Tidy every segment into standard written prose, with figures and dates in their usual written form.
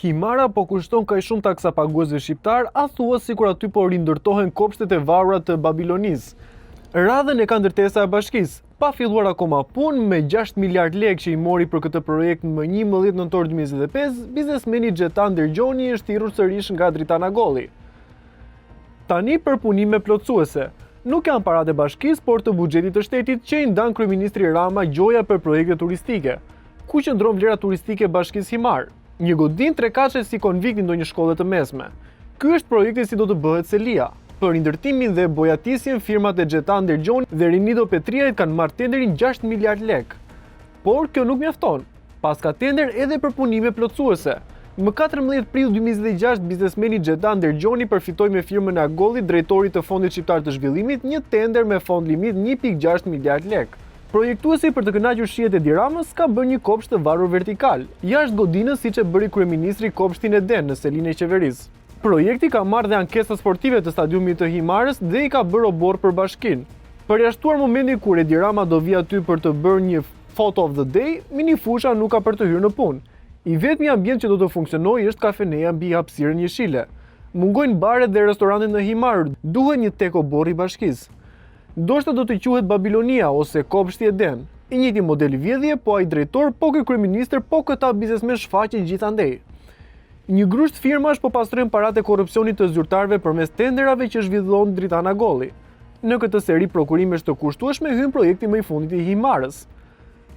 Himara po kushton kaq shumë taksapaguesve shqiptarë, a thua sikur aty po rindërtohen kopshtet e varura të Babilonisë. Radhën e ka ndërtesa e bashkisë. Pa filluar akoma punë, me 6 miliard lekë që i mori për këtë projekt më 11 nëntor 2025, biznesmeni Xhetan Ndërgjoni është thirrur sërish nga Dritan Agolli. Tani për punime plotësuese. Nuk janë paratë e bashkisë, por të buxhetit të shtetit që i ndan kryeministri Rama gjoja për projekte turistike. Ku qëndron vlera turistike e bashkisë Himarë? Një godinë trekatëshe si konvikt i ndonjë shkolle të mesme. Ky është projekti si do të bëhet selia. Për rindërtimin dhe bojatisjen firmat e Xhetan Ndërgjonit dhe Rinido Petriajt kanë marrë tenderin 6 miliard lekë. Por kjo nuk mjafton. Paska tender edhe për punime plotësuese. Më 14 prill 2026 biznesmeni Xhetan Ndërgjoni përfitoi me firmën e Agollit, drejtorit të Fondit Shqiptar të Zhvillimit, një tender me fond limit 1.6 miliard lekë. Projektuesi për të kënaqur shijet e Edi Ramës ka bërë një kopsht të varur vertikal, jashtë godinës siç e bëri kryeministri kopshtin Eden në selinë e qeverisë. Projekti ka marrë dhe ankesat sportive të stadiumit të Himarës dhe i ka bërë oborr për bashkinë. Përjashtuar momentin kur Edi Rama do vijë aty për të bërë një photo of the day, minifusha nuk ka për të hyrë në punë. I vetmi ambient që do të funksionojë është kafeneja mbi hapësirën jeshile. Mungojnë baret dhe restorantet në Himarë, duhet një tek oborri i bashkisë. Ndoshta do të quhet Babilonia ose Kopshti Eden. I njëjti model vjedhje, po ai drejtor, po ky kryeministër, po këta biznesmenë shfaqen gjithandej. Një grusht firmash po pastrojnë paratë e korrupsionit të zyrtarëve përmes tenderave që zhvillon Dritan Agolli. Në këtë seri prokurimesh të kushtueshme hyn projekti më i fundit i Himarës.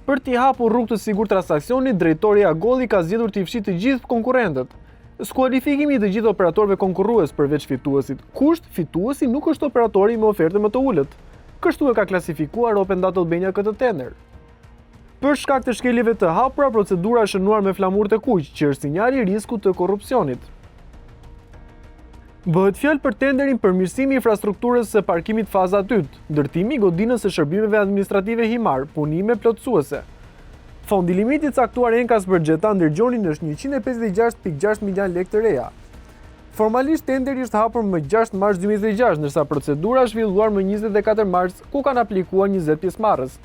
Për t'i hapur rrugë të sigurt transaksionit, drejtori Agolli ka zgjedhur t'i fshijë të gjithë konkurrentët. Skualifikimi i të gjithë operatorëve konkurrues përveç fituesit. Kusht, fituesi nuk është operatori me ofertën më të ulët. Kështu e ka klasifikuar Open Data Albania këtë tender. Për shkak të shkeljeve të hapura, procedura është shënuar me flamur të kuq, që është sinjali i riskut të korrupsionit. Bëhet fjalë për tenderin përmirësimi i infrastrukturës së parkimit faza 2, ndërtimi i godinës së shërbimeve administrative Himarë, punime plotësuese. Fondi limit i caktuar enkas për Xhetan Ndërgjonin është 156.6 milion lekë të reja. Formalisht tenderi është hapur më 6 mars 2026, ndërsa procedura është zhvilluar më 24 mars, ku kanë aplikuar 20 pjesëmarrës.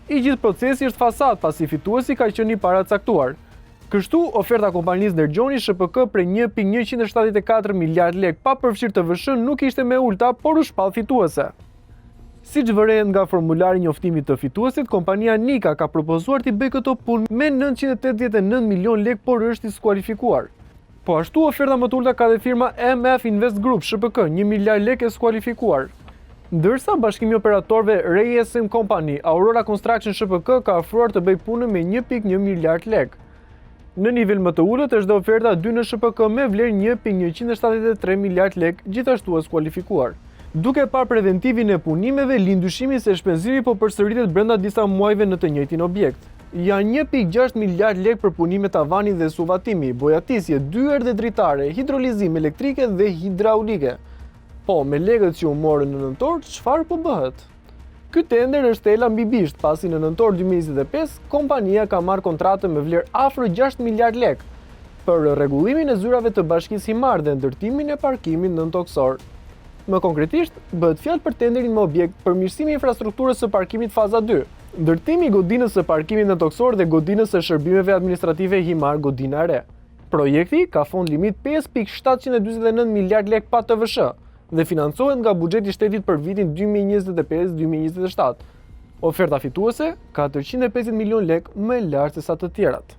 I gjithë procesi është fasadë, pasi fituesi ka qenë i paracaktuar. Kështu, oferta e kompanisë Ndërgjoni SHPK prej 1.174 miliard lekë pa përfshirë TVSH nuk ishte më e ulëta, por u shpall fituese. Siç vërehet nga formulari i njoftimit të fituesit, kompania Nika ka propozuar t'i bëjë këto punë me 989 milion lekë, por është i skualifikuar. Po ashtu, oferta më të ulëta ka dhe firma MF Invest Group SHPK, 1 miliard lekë e skualifikuar. Ndërsa, bashkimi i operatorëve Reyesen Company, Aurora Construction SHPK ka ofruar të bëjë punën me 1.1 miliard lekë. Në nivel më të ulët është dhe oferta 2 në SHPK me vlerë 1.173 miliard lekë, gjithashtu e skualifikuar. Duke parë preventivin e punimeve, lind dyshimi se shpenzimi po përsëritet brenda disa muajve në të njëjtin objekt. Janë 1.6 miliard lekë për punime tavani dhe suvatimi, bojatisje, dyer dhe dritare, hidrolizim elektrike dhe hidraulike. Po, me lekët që u morën në nëntor, çfarë po bëhet? Ky tender është tela mbi bisht, pasi në nëntor 2025, kompania ka marrë kontratën me vlerë afro 6 miliard lekë për rregullimin e zyrave të Bashkisë Himarë dhe ndërtimin e parkimit nëntokësor. Më konkretisht, bëhet fjalë për tenderin me objekt përmirësimi i infrastrukturës së parkimit faza 2, ndërtimi i godinës së parkimit nëntokësor dhe godinës së shërbimeve administrative Himarë Godina e Re. Projekti ka fond limit 5.749 miliard lekë pa TVSH dhe financohet nga buxheti i shtetit për vitin 2025-2027. Oferta fituese 450 milion lekë më e lartë se sa të tjerat.